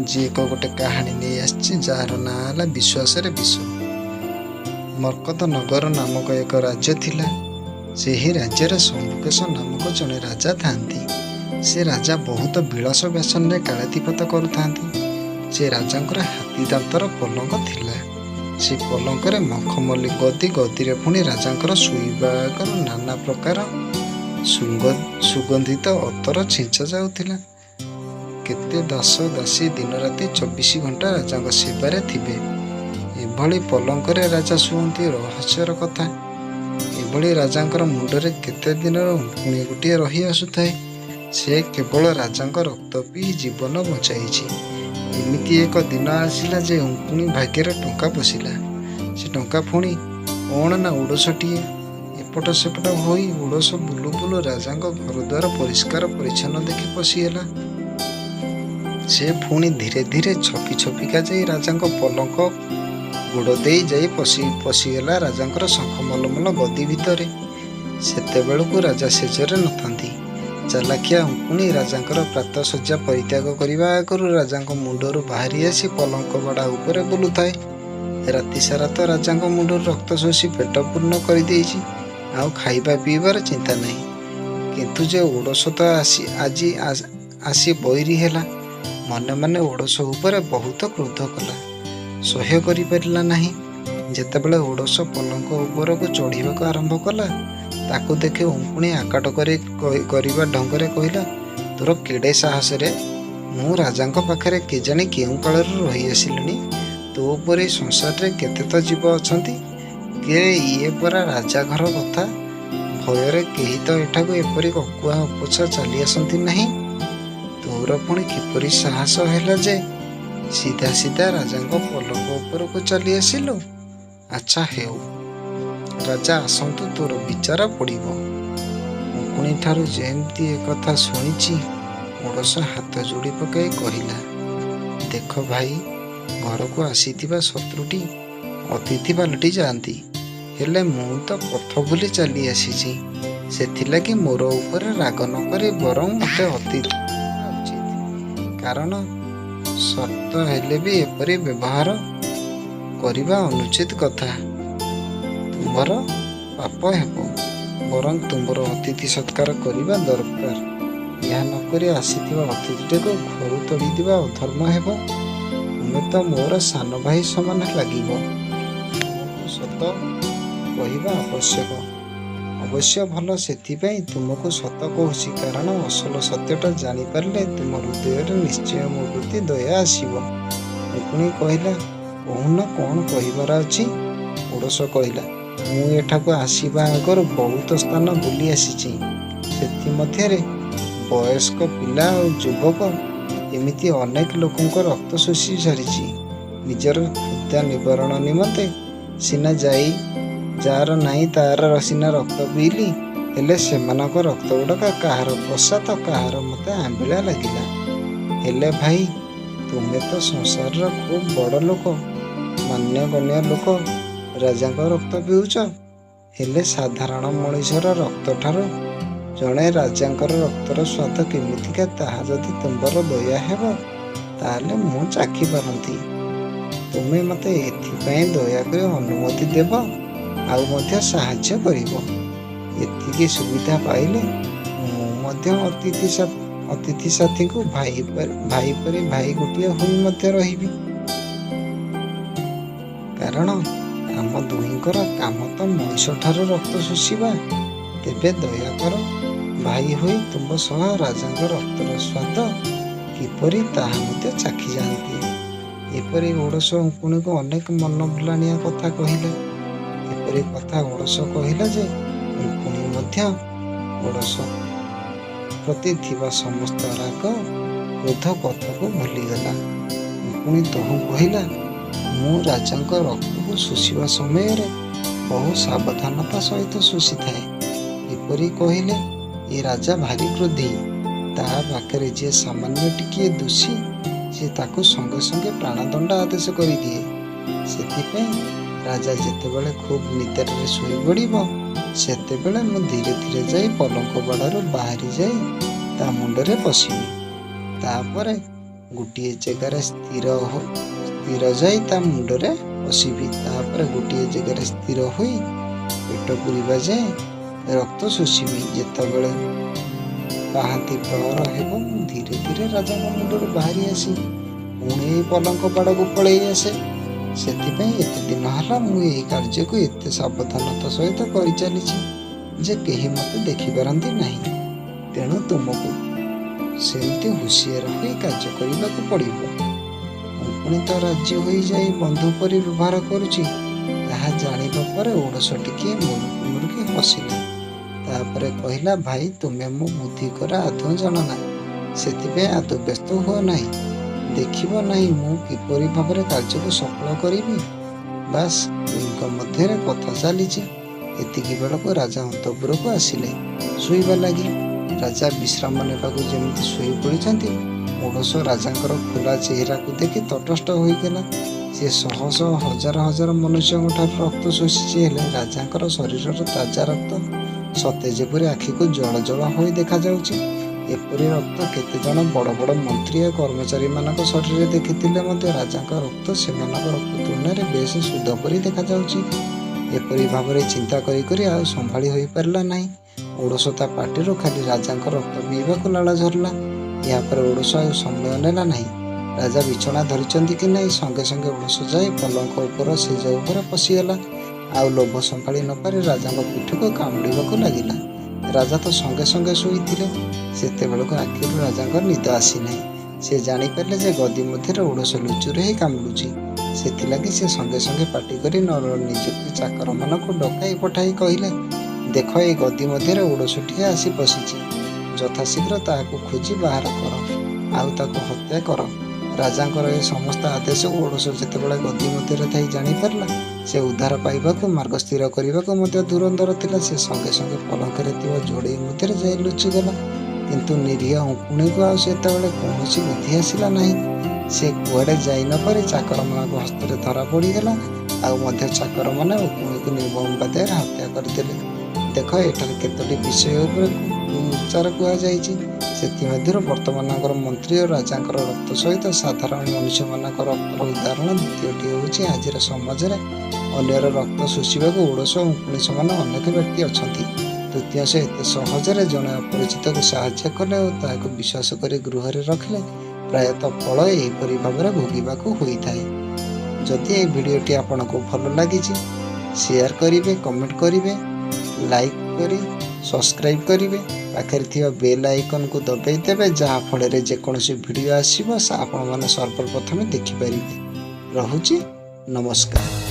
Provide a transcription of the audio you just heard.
ଆଜି ଏକ ଗୋଟେ କାହାଣୀ ନେଇ ଆସିଛି, ଯାହାର ନାଁ ହେଲା ବିଶ୍ୱାସରେ ବିଷ। ମର୍କତ ନଗର ନାମକ ଏକ ରାଜ୍ୟ ଥିଲା। ସେହି ରାଜ୍ୟରେ ଶମ୍ଭୁକେଶ ନାମକ ଜଣେ ରାଜା ଥାନ୍ତି। ସେ ରାଜା ବହୁତ ବିଳାସ ବ୍ୟସନରେ କାଳାତିପାତ କରୁଥାନ୍ତି। ସେ ରାଜାଙ୍କର ହାତୀ ଦାନ୍ତର ପଲଙ୍କ ଥିଲା। ସେ ପଲଙ୍କରେ ମଖମଲି ଗଦି, ଗଦିରେ ପୁଣି ରାଜାଙ୍କର ଶୋଇବା ଆଗରୁ ନାନା ପ୍ରକାର ସୁଗନ୍ଧିତ ଅତର ଛିଞ୍ଚା ଯାଉଥିଲା। କେତେ ଦାସ ଦାସୀ ଦିନରାତି 24 ଘଣ୍ଟା ରାଜାଙ୍କ ସେବାରେ ଥିବେ। ଏଭଳି ପଲଙ୍କରେ ରାଜା ଶୁଅନ୍ତି, ରହସ୍ୟର କଥା। ଏଭଳି ରାଜାଙ୍କର ମୁଣ୍ଡରେ କେତେ ଦିନର ଉଙ୍କୁଣି ଗୋଟିଏ ରହି ଆସୁଥାଏ। ସେ କେବଳ ରାଜାଙ୍କ ରକ୍ତ ପିଇ ଜୀବନ ବଞ୍ଚାଇଛି। ଏମିତି ଏକ ଦିନ ଆସିଲା ଯେ ଉଙ୍କୁଣି ଭାଗ୍ୟରେ ଟଙ୍କା ପଶିଲା। ସେ ଟଙ୍କା ପୁଣି କ'ଣ ନା ଓଡ଼ଶଟିଏ। ଏପଟ ସେପଟ ହୋଇ ଓଡ଼ଶ ବୁଲୁ ବୁଲୁ ରାଜାଙ୍କ ଘରଦ୍ୱାର ପରିଷ୍କାର ପରିଚ୍ଛନ୍ନ ଦେଖି ପଶିଗଲା। ସେ ପୁଣି ଧୀରେ ଧୀରେ ଛପି ଛପିକା ଯାଇ ରାଜାଙ୍କ ପଲଙ୍କ ଗୋଡ଼ ଦେଇ ଯାଇ ପଶିଗଲା ରାଜାଙ୍କର ଶଙ୍ଖ ମଲମଲ ଗଦି ଭିତରେ। ସେତେବେଳକୁ ରାଜା ଶେଯରେ ନଥାନ୍ତି। ଚାଲାଖିଆ ଉଙ୍କୁଣି ରାଜାଙ୍କର ପ୍ରାତଃଶଯ୍ୟା ପରିତ୍ୟାଗ କରିବା ଆଗରୁ ରାଜାଙ୍କ ମୁଣ୍ଡରୁ ବାହାରି ଆସି ପଲଙ୍କ ବାଡ଼ା ଉପରେ ବୁଲୁଥାଏ। ରାତିସାରା ତ ରାଜାଙ୍କ ମୁଣ୍ଡରୁ ରକ୍ତ ଶୋଷି ପେଟ ପୂର୍ଣ୍ଣ କରିଦେଇଛି, ଆଉ ଖାଇବା ପିଇବାର ଚିନ୍ତା ନାହିଁ। କିନ୍ତୁ ଯେ ଓଡ଼ଶ ତ ଆସି ଆଜି ଆସି ବୈରୀ ହେଲା। ମନେ ମନେ ଓଡ଼ଶ ଉପରେ ବହୁତ କ୍ରୋଧ କଲା, ସହ୍ୟ କରିପାରିଲା ନାହିଁ। ଯେତେବେଳେ ଓଡ଼ଶ ପଲଙ୍କ ଉପରକୁ ଚଢ଼ିବାକୁ ଆରମ୍ଭ କଲା, ତାକୁ ଦେଖି ଉଙ୍କୁଣି ଆକଟ କରି କରିବା ଢଙ୍ଗରେ କହିଲା, ତୋର କେଡ଼େ ସାହସରେ! ମୁଁ ରାଜାଙ୍କ ପାଖରେ କେଜାଣି କେଉଁ କାଳରୁ ରହିଆସିଲିଣି। ତୋ ପରି ସଂସାରରେ କେତେ ତ ଜୀବ ଅଛନ୍ତି। କେ ଇଏ ପରା ରାଜାଘର କଥା। ଭୟରେ କେହି ତ ଏଠାକୁ ଏପରି ଅକୁହା ଅପୋଛା ଚାଲି ଆସନ୍ତି ନାହିଁ। ତୋର ପୁଣି କିପରି ସାହସ ହେଲା ଯେ ସିଧା ସିଧା ରାଜାଙ୍କ ପଲଙ୍କ ଉପରକୁ ଚାଲି ଆସିଲୁ? ଆଚ୍ଛା ହେଉ, ରାଜା ଆସନ୍ତୁ, ତୋର ବିଚାର ପଡ଼ିବ। ଉଙ୍କୁଣିଠାରୁ ଯେମିତି ଏକଥା ଶୁଣିଛି, ଓଡ଼ଶ ହାତ ଯୋଡ଼ି ପକାଇ କହିଲା, ଦେଖ ଭାଇ, ଘରକୁ ଆସିଥିବା ଶତ୍ରୁଟି ଅତିଥି ପାଲଟି ଯାଆନ୍ତି। ହେଲେ ମୁଁ ତ ପଥ ଭୁଲି ଚାଲି ଆସିଛି। ସେଥିଲାଗି ମୋର ଉପରେ ରାଗ ନ କରି ବରଂ ମୋତେ ଅତିଥି ଉଚିତ। କାରଣ ସର୍ତ୍ତ ହେଲେ ବି ଏପରି ବ୍ୟବହାର କରିବା ଅନୁଚିତ କଥା। ତୁମ୍ଭର ପାପ ହେବ। ବରଂ ତୁମ୍ଭର ଅତିଥି ସତ୍କାର କରିବା ଦରକାର। ଏହା ନକରି ଆସିଥିବା ଅତିଥିଟିକୁ ଘରୁ ତଡ଼ିଦେବା ଅଧର୍ମ ହେବ। ତୁମେ ତ ମୋର ସାନ ଭାଇ ସମାନ ଲାଗିବ। ତୁମକୁ ସତ କହିବା ଆବଶ୍ୟକ, ଅବଶ୍ୟ ଭଲ। ସେଥିପାଇଁ ତୁମକୁ ସତ କହୁଛି, କାରଣ ଅସଲ ସତ୍ୟଟା ଜାଣିପାରିଲେ ତୁମ ହୃଦୟରେ ନିଶ୍ଚୟ ମୋ ପ୍ରତି ଦୟା ଆସିବ। ଉଙ୍କୁଣି କହିଲା, କହୁନ, କ'ଣ କହିବାର ଅଛି? ଓଡ଼ଶ କହିଲା, ମୁଁ ଏଠାକୁ ଆସିବା ଆଗରୁ ବହୁତ ସ୍ଥାନ ବୁଲି ଆସିଛି। ସେଥିମଧ୍ୟରେ ବୟସ୍କ, ପିଲା ଆଉ ଯୁବକ ଏମିତି ଅନେକ ଲୋକଙ୍କ ରକ୍ତ ଶୋଷି ସାରିଛି। ନିଜର କ୍ଷୁଧା ନିବାରଣ ନିମନ୍ତେ ସିନା ଯାଇ ଯାହାର ନାହିଁ ତାର ସିନା ରକ୍ତ ପିଇଲି, ହେଲେ ସେମାନଙ୍କ ରକ୍ତ ଗୁଡ଼ାକ କାହାର କଷା ତ କାହାର ମୋତେ ଆମ୍ବିଳା ଲାଗିଲା। ହେଲେ ଭାଇ, ତୁମେ ତ ସଂସାରର ଖୁବ୍ ବଡ଼ ଲୋକ, ମାନ୍ୟଗଣ୍ୟ ଲୋକ, ରାଜାଙ୍କ ରକ୍ତ ପିଉଛ। ହେଲେ ସାଧାରଣ ମଣିଷର ରକ୍ତଠାରୁ ଜଣେ ରାଜାଙ୍କର ରକ୍ତର ସ୍ୱାଦ କେମିତିକା, ତାହା ଯଦି ତୁମ୍ଭର ଦୟା ହେବ, ତାହେଲେ ମୁଁ ଚାଖି ପାରନ୍ତି। ତୁମେ ମୋତେ ଏଥିପାଇଁ ଦୟାକରି ଅନୁମତି ଦେବ ଆଉ ମଧ୍ୟ ସାହାଯ୍ୟ କରିବ। ଏତିକି ସୁବିଧା ପାଇଲେ ମୁଁ ମଧ୍ୟ ଅତିଥି ସାଥୀଙ୍କୁ ଭାଇ ପରି ଭାଇ ଗୋଟିଏ ହୋଇ ମଧ୍ୟ ରହିବି। କାରଣ ଆମ ଦୁହିଁଙ୍କର କାମ ତ ମଣିଷଠାରୁ ରକ୍ତ ଶୋଷିବା। ତେବେ ଦୟାକର ଭାଇ ହୋଇ ତୁମ୍ଭ ସହ ରାଜାଙ୍କ ରକ୍ତର ସ୍ୱାଦ କିପରି, ତାହା ମଧ୍ୟ ଚାଖି ଯାଆନ୍ତି। ଏପରି ଓଡ଼ଶ ଉଙ୍କୁଣିକୁ ଅନେକ ମନ ଭୁଲାଣିଆ କଥା କହିଲା। ଏପରି କଥା ଓଡ଼ଶ କହିଲା ଯେ ଉଙ୍କୁଣି ମଧ୍ୟ ଓଡ଼ଶ ପ୍ରତି ଥିବା ସମସ୍ତ ରାଗ କ୍ରୋଧ କଥାକୁ ଭୁଲିଗଲା। ଉଙ୍କୁଣି ତହୁଁ କହିଲା, ମୁଁ ରାଜାଙ୍କ ରକ୍ତକୁ ଶୋଷିବା ସମୟରେ ବହୁ ସାବଧାନତା ସହିତ ଶୋଷିଥାଏ। କିପରି କହିଲେ, ଏ ରାଜା ଭାରି କ୍ରୋଧୀ। ତା ପାଖରେ ଯିଏ ସାମାନ୍ୟ ଟିକିଏ ଦୋଷୀ, ସେ ତାକୁ ସଙ୍ଗେ ସଙ୍ଗେ ପ୍ରାଣଦଣ୍ଡ ଆଦେଶ କରିଦିଏ। ସେଥିପାଇଁ ରାଜା ଯେତେବେଳେ ଖୁବ୍ ନିଦ୍ରାରେ ଶୋଇପଡ଼ିବ, ସେତେବେଳେ ମୁଁ ଧୀରେ ଧୀରେ ଯାଇ ପଲଙ୍କ ବାଡ଼ାରୁ ବାହାରି ଯାଇ ତା ମୁଣ୍ଡରେ ପଶିବି। ତାପରେ ଗୋଟିଏ ଜାଗାରେ ସ୍ଥିର ଯାଇ ତା ମୁଣ୍ଡରେ ପଶିବି। ତାପରେ ଗୋଟିଏ ଜାଗାରେ ସ୍ଥିର ହୋଇ ପେଟ ପୂରିବା ଯାଏ ରକ୍ତ ଶୋଷିବି। ଯେତେବେଳେ ପାହାନ୍ତି ପ୍ରହର ହେବ, ମୁଁ ଧୀରେ ଧୀରେ ରାଜାଙ୍କ ମୁଣ୍ଡରୁ ବାହାରି ଆସି ପୁଣି ଏହି ପଲଙ୍କ ବାଡ଼କୁ ପଳେଇ ଆସେ। ସେଥିପାଇଁ ଏତେ ଦିନ ହେଲା ମୁଁ ଏହି କାର୍ଯ୍ୟକୁ ଏତେ ସାବଧାନତା ସହିତ କରିଚାଲିଛି ଯେ କେହି ମୋତେ ଦେଖିପାରନ୍ତି ନାହିଁ। ତେଣୁ ତୁମକୁ ସେମିତି ହୁସିଆର ହୋଇ କାର୍ଯ୍ୟ କରିବାକୁ ପଡ଼ିବ। ଉଙ୍କୁଣି ତ ରାଜି ହୋଇଯାଇ ବନ୍ଧୁ ପରି ବ୍ୟବହାର କରୁଛି, ତାହା ଜାଣିବା ପରେ ଓଡ଼ଶ ଟିକିଏ ମୁରୁକି ମୁରୁକି ହସିଲା। ତାପରେ କହିଲା, ଭାଇ, ତୁମେ ମୋ ବୁଦ୍ଧି କଥା ଆଦୌ ଜାଣନା। ସେଥିପାଇଁ ଆଦୌ ବ୍ୟସ୍ତ ହୁଅ ନାହିଁ। ଦେଖିବ ନାହିଁ ମୁଁ କିପରି ଭାବରେ କାର୍ଯ୍ୟକୁ ସଫଳ କରିବି। ବାସ୍, ଦୁହିଁଙ୍କ ମଧ୍ୟରେ କଥା ଚାଲିଛି, ଏତିକି ବେଳକୁ ରାଜା ଅନ୍ତଃପୁରକୁ ଆସିଲେ ଶୋଇବା ଲାଗି। ରାଜା ବିଶ୍ରାମ ନେବାକୁ ଯେମିତି ଶୋଇ ପଡ଼ିଛନ୍ତି, ଓଡ଼ଶ ରାଜାଙ୍କର ଖୋଲା ଚେହେରାକୁ ଦେଖି ତଟସ୍ଥ ହୋଇଗଲା। ସେ ଶହ ଶହ ହଜାର ହଜାର ମନୁଷ୍ୟଙ୍କ ଠାରୁ ରକ୍ତ ଶୋଷିଛି, ହେଲେ ରାଜାଙ୍କର ଶରୀରର ତାଜା ରକ୍ତ ସତେ ଯେପରି ଆଖିକୁ ଜଳ ଜଳ ହୋଇ ଦେଖାଯାଉଛି। ଏପରି ରକ୍ତ କେତେ ଜଣ ବଡ଼ ବଡ଼ ମନ୍ତ୍ରୀ ଓ କର୍ମଚାରୀମାନଙ୍କ ଶରୀରରେ ଦେଖିଥିଲେ ମଧ୍ୟ ରାଜାଙ୍କ ରକ୍ତ ସେମାନଙ୍କ ରକ୍ତ ତୁଳନାରେ ବେଶ ଶୁଦ୍ଧ ପରି ଦେଖାଯାଉଛି। ଏପରି ଭାବରେ ଚିନ୍ତା କରି କରି ଆଉ ସମ୍ଭାଳି ହୋଇପାରିଲା ନାହିଁ। ଓଡ଼ଶ ତା ପାଟିରୁ ଖାଲି ରାଜାଙ୍କ ରକ୍ତ ପିଇବାକୁ ଲାଳ ଝରିଲା। ଏହାପରେ ଓଡ଼ଶ ଆଉ ସମୟ ନେଲା ନାହିଁ। ରାଜା ବିଛଣା ଧରିଛନ୍ତି କି ନାହିଁ, ସଙ୍ଗେ ସଙ୍ଗେ ଓଡ଼ଶ ଯାଇ ପଲଙ୍କ ଉପର ଶେଯ ଉପରେ ପଶିଗଲା। ଆଉ ଲୋଭ ସମ୍ଭାଳି ନପାରି ରାଜାଙ୍କ ପିଠିକୁ କାମୁଡ଼ିବାକୁ ଲାଗିଲା। ରାଜା ତ ସଙ୍ଗେ ସଙ୍ଗେ ଶୋଇଥିଲେ। ସେତେବେଳକୁ ଆଖିରୁ ରାଜାଙ୍କ ନିଦ ଆସିନାହିଁ। ସେ ଜାଣିପାରିଲେ ଯେ ଗଦି ମଧ୍ୟରେ ଓଡ଼ଶ ଲୁଚି ରହି କାମୁଡ଼ୁଛି। ସେଥିଲାଗି ସେ ସଙ୍ଗେ ସଙ୍ଗେ ପାଟି କରି ନିଯୁକ୍ତି ଚାକରମାନଙ୍କୁ ଡକାଇ ପଠାଇ କହିଲେ, ଦେଖ, ଏ ଗଦି ମଧ୍ୟରେ ଓଡ଼ଶଟିଏ ଆସି ପଶିଛି। ଯଥାଶୀଘ୍ର ତାହାକୁ ଖୋଜି ବାହାର କର, ଆଉ ତାକୁ ହତ୍ୟା କର। ରାଜାଙ୍କର ଏ ସମସ୍ତ ଆଦେଶକୁ ଓଡ଼ଶ ଯେତେବେଳେ ଗଦି ମଧ୍ୟରେ ଥାଇ ଜାଣିପାରିଲା, ସେ ଉଦ୍ଧାର ପାଇବାକୁ ମାର୍ଗ ସ୍ଥିର କରିବାକୁ ମଧ୍ୟ ଧୁରନ୍ଧର ଥିଲା। ସେ ସଙ୍ଗେ ସଙ୍ଗେ ପଲଙ୍କରେ ଥିବା ଯୋଡ଼େଇ ମଧ୍ୟରେ ଯାଇ ଲୁଚିଗଲା। କିନ୍ତୁ ନିରୀହ ଉଙ୍କୁଣିକୁ ଆଉ ସେତେବେଳେ କୌଣସି ବୁଦ୍ଧି ଆସିଲା ନାହିଁ। ସେ କୁଆଡ଼େ ଯାଇ ନପାରି ଚାକରମାନଙ୍କ ହସ୍ତରେ ଧରା ପଡ଼ିଗଲା। ଆଉ ମଧ୍ୟ ଚାକରମାନେ ଉଙ୍କୁଣିକୁ ନିର୍ମମ ବାଧ୍ୟରେ ହତ୍ୟା କରିଦେଲେ। ଦେଖ, ଏଠାରେ କେତୋଟି ବିଷୟ ଉପରେ ଉଚ୍ଚାର କୁହାଯାଇଛି। ସେଥିମଧ୍ୟରୁ ବର୍ତ୍ତମାନଙ୍କର ମନ୍ତ୍ରୀ ଓ ରାଜାଙ୍କର ରକ୍ତ ସହିତ ସାଧାରଣ ମନୁଷ୍ୟମାନଙ୍କ ରକ୍ତର ଉଦାହରଣ। ଦ୍ୱିତୀୟଟି ହେଉଛି, ଆଜିର ସମାଜରେ ଅନ୍ୟର ରକ୍ତ ଶୋଷିବାକୁ ଓଡ଼ଶ ଓ ଉଙ୍କୁଣି ସମାନ ଅନେକ ବ୍ୟକ୍ତି ଅଛନ୍ତି। ତୃତୀୟ, ସେ ଏତେ ସହଜରେ ଜଣେ ଅପରିଚିତକୁ ସାହାଯ୍ୟ କଲେ ଓ ତାହାକୁ ବିଶ୍ୱାସ କରି ଗୃହରେ ରଖିଲେ ପ୍ରାୟତଃ ଫଳ ଏହିପରି ଭାବରେ ଭୋଗିବାକୁ ହୋଇଥାଏ। ଯଦି ଏହି ଭିଡ଼ିଓଟି ଆପଣଙ୍କୁ ଭଲ ଲାଗିଛି, ସେୟାର କରିବେ, କମେଣ୍ଟ କରିବେ, ଲାଇକ୍ କରି ସବସ୍କ୍ରାଇବ୍ କରିବେ, ପାଖରେ ଥିବା ବେଲ୍ ଆଇକନ୍କୁ ଦବାଇ ଦେବେ, ଯାହାଫଳରେ ଯେକୌଣସି ଭିଡ଼ିଓ ଆସିବ ଆପଣମାନେ ସର୍ବପ୍ରଥମେ ଦେଖିପାରିବେ। ରହୁଛି, ନମସ୍କାର।